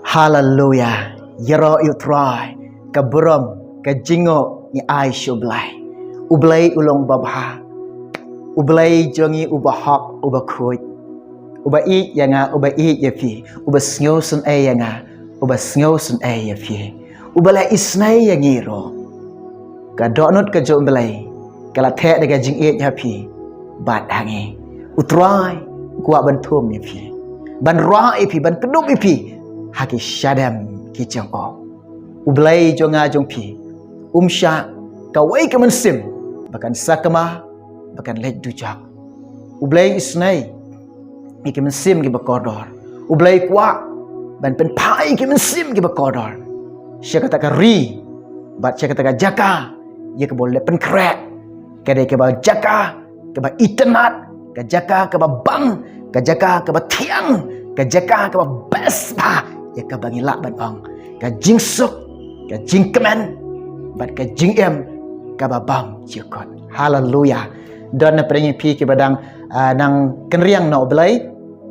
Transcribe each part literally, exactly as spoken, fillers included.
Haleluya. Ïaroh ïa u Trai, ka burom, ka jingnguh ngi ai sha u Blei. U Blei u long babha. U Blei jong ngi uba hok, uba khuid. Uba ïeit ïa nga, uba ïeit ïa phi. Uba sngew sngewsynei ïa nga, uba sngew sngewsynei ïa phi. Uba la isynei ïa ngi ruh. Ka dohnud ka jong u Blei ka la theh da ka jingïeit ha phi bad ha ngi. U Trai u kwah ban thum ïa phi, ban rah ïa phi, ban kdup ïa phi ha ki shadem ki jong u. U Blei jong nga jong phi um shah kawei ka mynsiem ba kan sakma, ba kan leit dujok. U Blei isynei ïa ki mynsiem kiba kordor. U Blei kwah ban pynphai ïa ki mynsiem kiba kordor sha kata ka ri bad sha kata ka jaka ïa kaba u la pynkhreh. Ka dei kaba jaka kaba itynnad, ka jaka kaba bang, ka jaka kaba thiang, ka jaka kaba best bha ïa kaba ngi lah ban ong ka jingsuk, ka jingkmen bad ka jingim kaba bymjukut. Haleluya. Don na pdeng ïa phi kiba dang ah, nang kynriang na u Blei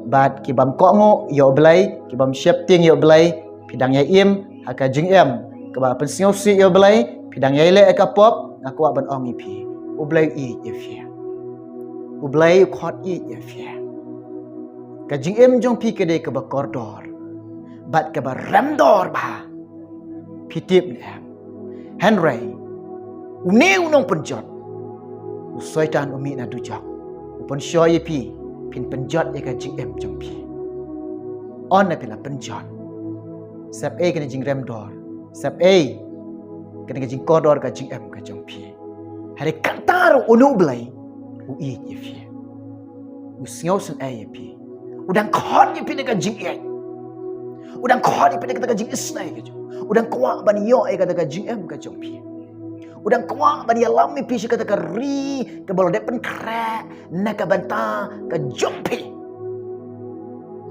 bad ki bym kohnguh ïa u Blei, ki bym sheptieng ïa u Blei. Phi dang ïa im ha ka jingim kaba pynsngewsih ïa u Blei, phi dang ïa leh ïa ka pop. Nga kwah ban ong ïa phi, u Blei u ïeit ïa phi. U Blei u khot ïeit ïa phi. Ka jingim jong phi ka dei kaba kordor bad kaba remdor bha. Phi tip ne em? Hynrei une u nongpynjot, u Soitan, u mih na dujok, u pynshoi ïa phi, phin pynjot ïa ka jingim jong phi. Ynda phi la pynjot, sep ei kane jingremdor, sep ei kane ka jingkordor ka jingim ka jong phi. Hynrei kata ruh une u Blei u ïeit ïa phi. U sngewsynei ïa phi. U dang khot ïa phi da ka jingïeit. U dang khot ïa phi da kata ka jingisynei ka jong. U dang kwah ban ïoh ïa kata ka jingim ka jong phi. U dang kwah ban ïalam ïa phi sha kata ka ri kaba u la dep pynkhreh na ka bynta ka jong phi.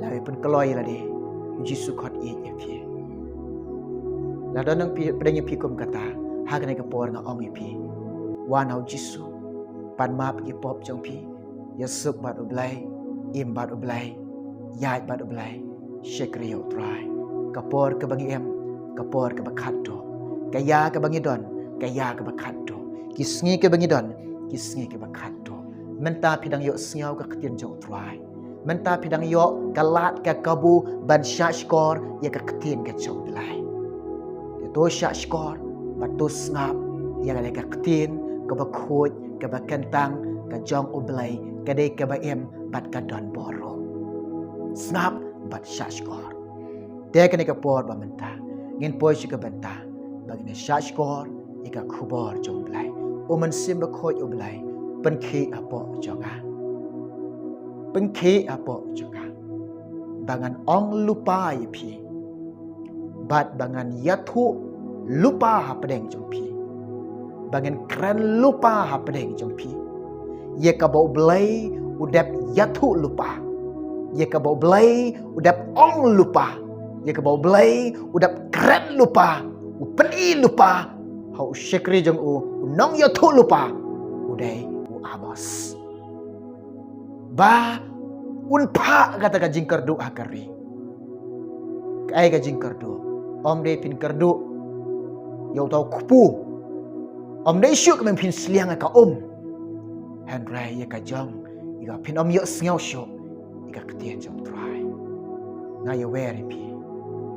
La pynkloi ïa lade, u Jisu u khot ïeit ïa phi. La don nang phi, pdeng ïa phi kum kata, ha kane ka por nga ong ïa phi, wan ha u Jisu, pan map ki pop jong phi, ïasuk bad u Blei, im bad u Blei, ïaid bad u Blei. Shakri ïa u Trai. Ka por kaba ngi im, ka por kaba khatduh. Ka ïa kaba ngi don, ka ïa kaba khatduh. Ki sngi kaba ngi don, ki sngi kaba khatduh. Mynta phi dang ïohsngew ka ktien jong u Trai. Mynta phi dang ïoh ka lad ka kabu ban shahshkor ïa ka ktien ka jong u Blei. Te to shahshkor bad to sngap ïa ka ktien kaba khuid, kaba kyntang ka jong u Blei, ka dei kaba im bad ka don bor ruh. Sngap bad shahshkor. Te kane ka por ba mynta ngin poi sha ka bynta ba ngin shahshkor ïa ka khubor jong u Blei. U Mynsiem Bakhuid u Blei, pynkhih hapoh jong nga. Pynkhih hapoh jong nga. Ba ngan ong lypa ïa phi. Bad ba ngan ïathuh lypa hapdeng jong phi. Ba ngan kren lypa hapdeng jong phi. Ïa kaba u Blei u dep ïathuh lypa. Ïa kaba u Blei u dep ong lypa. Ïa kaba u Blei u dep kren lypa. U pyni lypa ha u shakri jong u, u nongïathuh lypa, u dei u Amos. Ba un phah kata ka jingkyrduh ha ka ri. Kaei ka jingkyrduh? Ym dei phin kyrduh ïa uta u kpu. Ym dei shuh ka mem phin sliang ïa ka um. Hynrei ïa ka jong, ïa ka phin ym ïohsngew shuh ïa ka ktien jong u Trai. Nga ïawer ïa phi.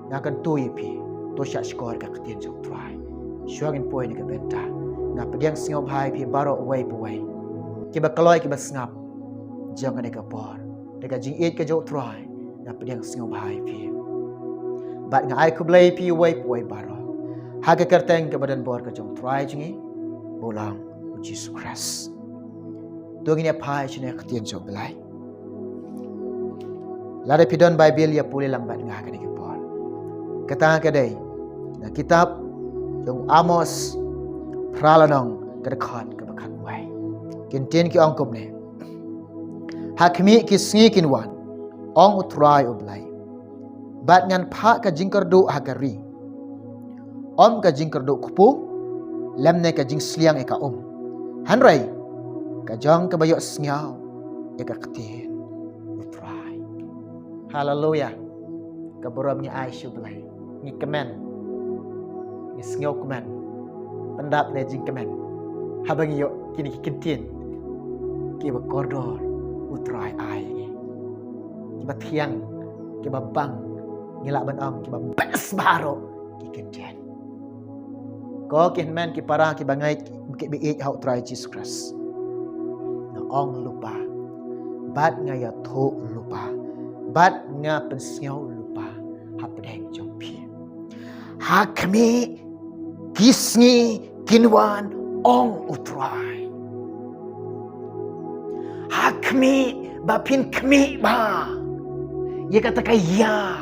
Nga kyntu ïa phi. To shahshkor ïa ka ktien jong u Trai. Shuwa ngin poi na ka bynta, nga pdiang sngewbha ïa phi baroh uwei pa uwei, kiba kloi kiba sngap jong kane ka por. Da ka jingïeit ka jong u Trai nga pdiang sngewbha ïa phi. Bad nga ai khublei ïa phi uwei pa uwei baroh ha ka kyrteng kaba don bor ka jong u Trai jong ngi, ba u long u Jisu Khrist. To ngin ïa phai sha kane ka ktien jong u Blei. Lada phi don Baibl, ïa pule lang bad nga kane ka por. Kata ka dei na kitab jong u Amos, phra lynnong, ka dkhot kaba khatwei. Ki ktien ki ong kumne: Ha khmih ki sngi kin wan, ong u Trai u Blei, bad ngan phah ka jingkyrduh ha ka ri. Ym ka jingkyrduh kpu lymne ka jingsliang ïa ka um, hynrei ka jong kaba ïohsngew ïa ka ktien u Trai. Haleluya. Ka burom ngi ai sha U Blei. Ngi kmen, ngi sngewkmen, pyndap ne jingkmen, haba ngi ïoh kine ki kyntien kiba kordor U Trai ai ïa ngi, kiba thiang, kiba bang, ngi lah ban ong kiba best baroh ki kyntien. Ko ki hynmen ki para kiba ngeit, kiba ïeit ha U Trai Jisu Khrist, nga ong lypa bad nga ïathuh lypa bad nga pynsngew lypa hapdeng jong phi. Ha khmih ki sngi kin wan, ong U Trai. Ha khmih ba phin khmih bha ïa kata ka ïa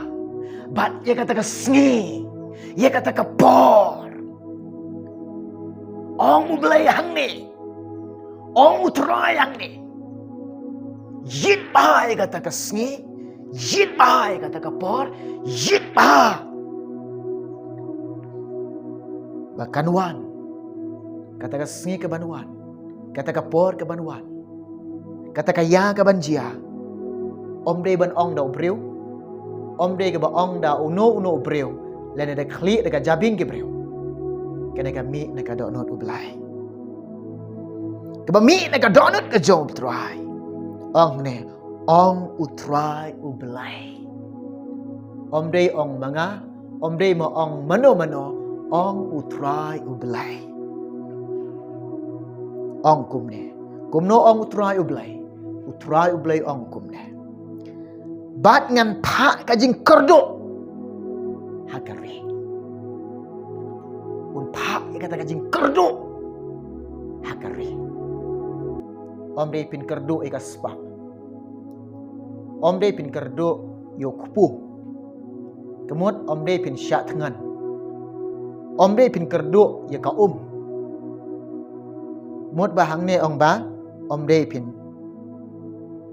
bad ïa kata ka sngi, ïa kata ka por, ong U Blei hangne, ong U Trai hangne. Ïit bha ïa kata ka sngi, ïit bha ïa kata ka por, ïit bha ba kan wan kata ka sngi kaban wan, kata ka por kaban wan, kata ka ïa kaban jia. Ym dei ban ong da u briew, ym dei kaba ong da uno uno u briew, lane da khlieh da ka jabieng ki briew. Kane ka mih na ka dohnud U Blei, kaba mih na ka dohnud ka jong U Trai. Ong ne, ong U Trai U Blei. Ym dei ong ma nga, ym dei ma ong mano mano, ong U Trai U Blei. Ong kumne. Kumno ong U Trai U Blei? U Trai U Blei ong kumne. Bad ngan phah ka jingkyrduh ha ka ri. Un phah ïa kata ka jingkyrduh ha ka ri. Ym dei phin kyrduh ïa ka spah. Ym dei phin kyrduh ïa u kpu. Ka mut ym dei phin shah thngan. Ym dei phin kyrduh ïa ka um. Mut ba hangne ong ba ym dei phin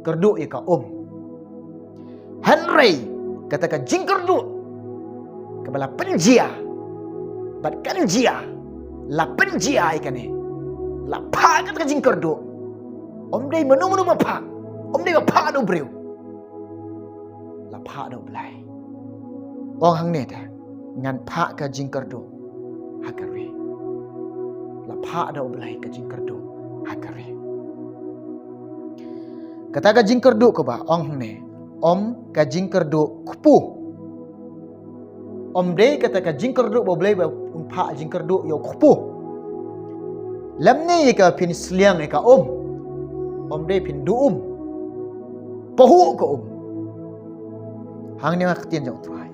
kyrduh ïa ka um. Hynrei kata ka jingkyrduh kaba la pynjia bad kan jia, la pynjia ïa kane, la phah kata ka jingkyrduh. Ym dei mano mano ba phah, ym dei ba phah da u briew, la phah da U Blei. Ong hangne te, ngan phah ka jingkyrduh ha ka ri. La phah da U Blei ka jingkyrduh ha ka ri. Kata ka jingkyrduh kaba ong hangne, ym ka jingkyrduh kpu. Ym dei kata ka jingkyrduh ba U Blei ba un phah jingkyrduh ïa u kpu. Lymne ïa ka phin sliang ïa ka um. Ym dei phin duh um. Pahuh ka um. Hangne ha ka ktien jong U Trai.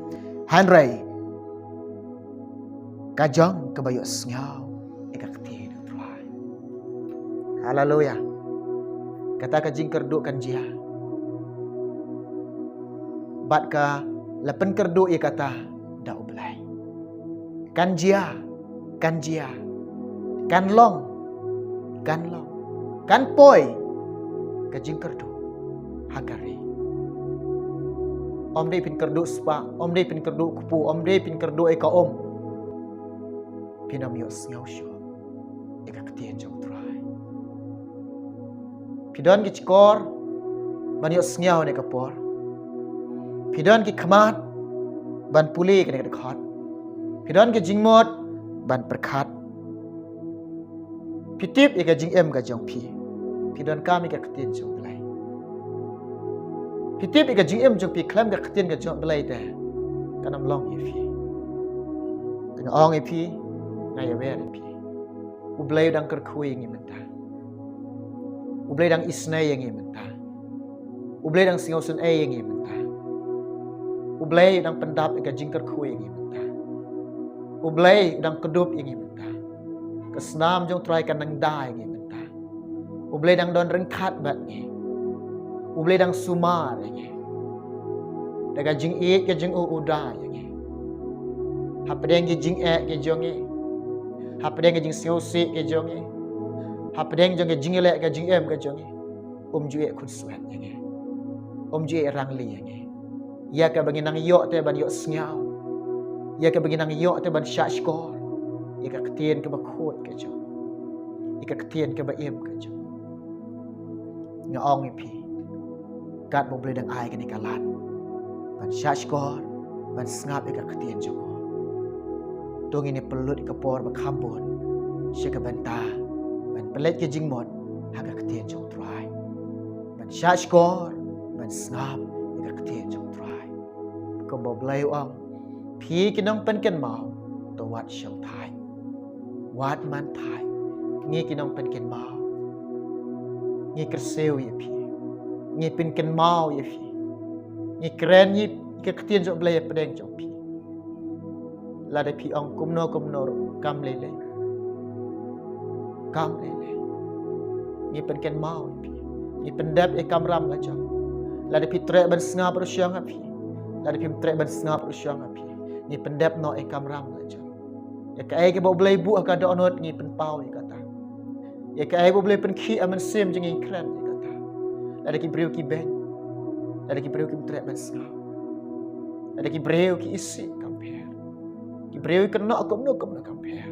Hynrei ka jong kaba ïohsngew ïa ka ktien U Trai. Haleluya. Kata ka jingkyrduh kan jia. Bad ka la pynkyrduh ïa kata da U Blei. Kan jia, kan jia, kan long, kan long, kan poi ka jingkyrduh ha ka ri. Ym dei phin kyrduh spah, ym dei phin kyrduh kpu, ym dei phin kyrduh ïa ka um. Phin ym ïohsngew shuh ïa ka ktien jong U Trai. Phi don ki shkor ban ïohsngew ïa kane ka por. Phi don ki khmat ban pule ïa kane ka dkhot. Phi don ki jingmut ban pyrkhat. Phi tip ïa ka jingim ka jong phi. Phi donkam ïa ka ktien jong U Blei. Phi tip ïa ka jingim jong phi khlem ka ktien ka jong U Blei te kan ym long ïa phi. Te nga ong ïa phi, nga ïawer ïa phi. U Blei u dang kyrkhu ïa ngi mynta. U Blei u dang isynei ïa ngi mynta. U Blei u dang sngewsynei ïa ngi mynta. U Blei u dang pyndap ïa ka jingkyrkhu ïa ngi mynta. U Blei u dang kdup ïa ngi mynta. Ka snam jong U Trai kan nang da ïa ngi mynta. U Blei u dang don ryngkat bad ngi. U Blei u dang sumar ïa ngi. Da ka jingïeit ka jong u u da ïa ngi. Hapdeng ki jingeh ki jong ngi. Hapdeng ki jingsngewsih ki jong ngi. Hapdeng jong ki jingïaleh ka jingim ka jong ngi. Um ju ïeh khunswet ïa ngi. Um ju ïeh rangli ïa ngi. Ïa kaba ngi nang ïoh te ban ïohsngew. Ïa kaba ngi nang ïoh te ban shahshkor ïa ka ktien kaba khuid ka jong u. Ïa ka ktien kaba im ka jong u. Nga ong ïa phi, katba U Blei u dang ai kane ka lad ban shahshkor, ban sngap ïa ka ktien jong u. To ngin ïa pynlut ïa ka por ba kham bun sha ka bynta ban pynleit ka jingmut ha ka ktien jong u Trai, ban shahshkor, ban sngap ïa ka ktien jong u Trai. Kumba u Blei u ong, phi ki nongpynkynmaw, to wat shongthait, wat man thait. Ngi ki nongpynkynmaw, ngi kyrsiew ïa phi, ngi pynkynmaw ïa phi, ngi kren ïa ka ktien jong u Blei hapdeng jong phi. Lada phi ong kumno kumno ruh, kam lei lei, kam lei lei. Ngi pynkynmaw ïa phi, ngi pyndep ïa ka kamram la jong. Lada phi treh ban sngap ruh shong ha phi, lada phim treh ban sngap ruh shong ha phi, ngi pyndep noh ïa ka kamram la jong. Ïa kaei kaba u Blei buh ha ka dohnud ngi pynpaw ïa kata. Ïa kaei ba u Blei pynkhih ha mynsiem jong ngi ngi kren ïa kata. Lada ki briew ki beiñ, lada ki briew kim treh ban sngap, lada ki briew ki isih, kam pher. Ki briew ki kynnoh kumno kumno, kam pher.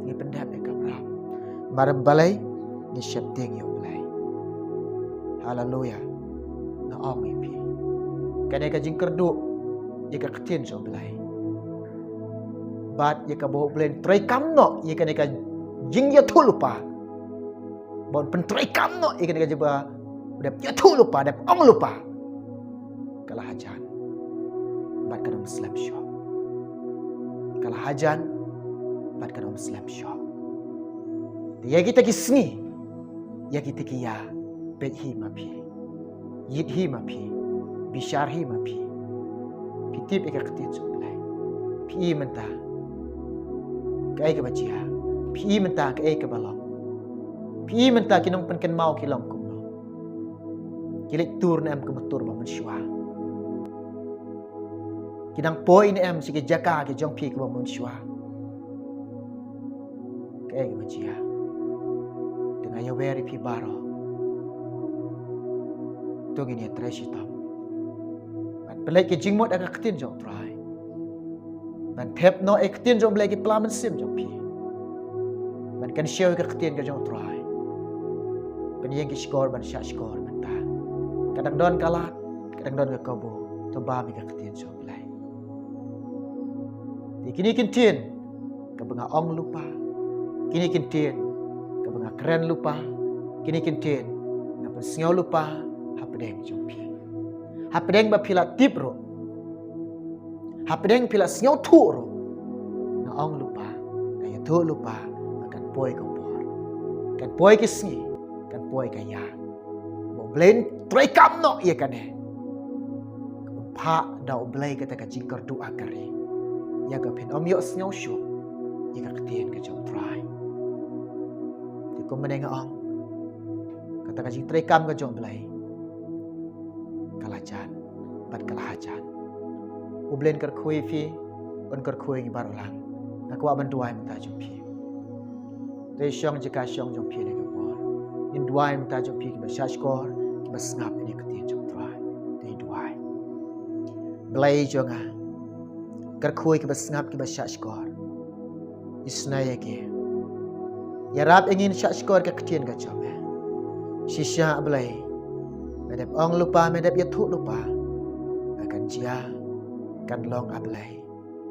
Ngi pyndep ïa ka kamram. Namar balei? Ngi sheptieng ïa u Blei. Haleluya. Nga ong ïa phi, kane ka jingkyrduh ïa ka ktien jong u Blei, bad ïa kaba u Blei un treikam noh ïa kane ka jingïathuhlypa, ba un pyntreikam noh ïa kane ka jingba u dep ïathuhlypa, dep ong lypa, ka la hajan bad kan ym slem shuh. Ka la hajan bad kan ym slem shuh. Te ïa kita ki sngi, ïa kita ki ïa, peit hi ma phi, ïit hi ma phi, bishar hi ma phi. Phi tip ïa ka ktien jong u Blei. Phi i mynta kaei kaba jia, phi i mynta kaei kaba long. Phi i mynta ki nongpynkynmaw ki long kumno. Ki leit tur ne em kum u tur ba mynshuwa? Ki dang poi ne em sha ki jaka ki jong phi kiba mynshuwa? Kaei kaba jia? Te nga ïawer ïa phi baroh, to ngin ïatrei shitom ban pynleit ka jingmut ha ka ktien jong u Trai, ban thep noh ïa ka ktien jong u Blei ha ki pla mynsiem jong phi, ban kynshew ïa ka ktien ka jong u Trai. Pynïeng ki shkor ban shahshkor mynta. Ka dang don ka lad, ka dang don ka kabu, to bam ïa ka ktien jong u Blei. Te kine ki ktien kaba nga ong lypa, kine ki ktien kaba nga kren lypa, kine ki ktien nga pynsngew lypa hapdeng jong phi. Hapdeng ba phi la tip ruh, hapdeng phi la sngewthuh ruh, nga ong lypa, nga ïathuh lypa, ba kan poi ka por, kan poi ki sngi, kan poi ka ïa, ba u Blei un treikam noh ïa kane. Ka pynphah da u Blei kata ka jingkyrduh ha ka ri, ïa ka phin ym ïohsngew shuh ïa ka ktien ka jong u Trai. Te kumne nga ong, kata ka jingtreikam ka jong u Blei ka la jan bad ka la hajan. U Blei un kyrkhu ïa phi, un kyrkhu ïa ngi baroh lang. Nga kwah ban duwai mynta jong phi. Te shong jaka shong jong phi ha kane ka por, ngin duwai mynta jong phi kiba shahshkor, kiba sngap ïa ka ktien jong u Trai. Te duwai. Blei jong nga, kyrkhu ïa kiba sngap kiba shahshkor. Isnei ïa ki. Ïarap ïa ngi ngin shahshkor ïa ka ktien ka jong me. Shisha A Blei, me dep ong lypa, me dep ïathuh lypa, ba kan jia, kan long A Blei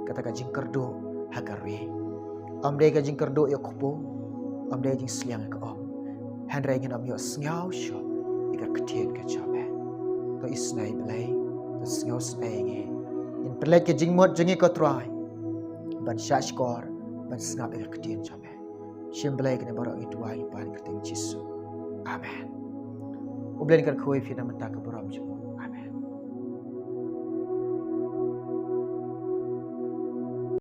kata ka jingkyrduh ha ka ri. Ym dei ka jingkyrduh ïa u kpu, ym dei ka jingsliang ïa ka um. Hynrei ngin ym ïohsngew shuh ïa ka ktien ka jong me. To isnei Blei, to sngewsnei ïa ngi. Ngin pynleit ka jingmut jong ngi ko Trai, ban shahshkor, ban sngap ïa ka ktien jong me. Shim Blei kane baroh ngi duwai ha ka kyrteng Jisu. Amen. U Blei un kyrkhu ïa phi na ka bynta ka burom jong u.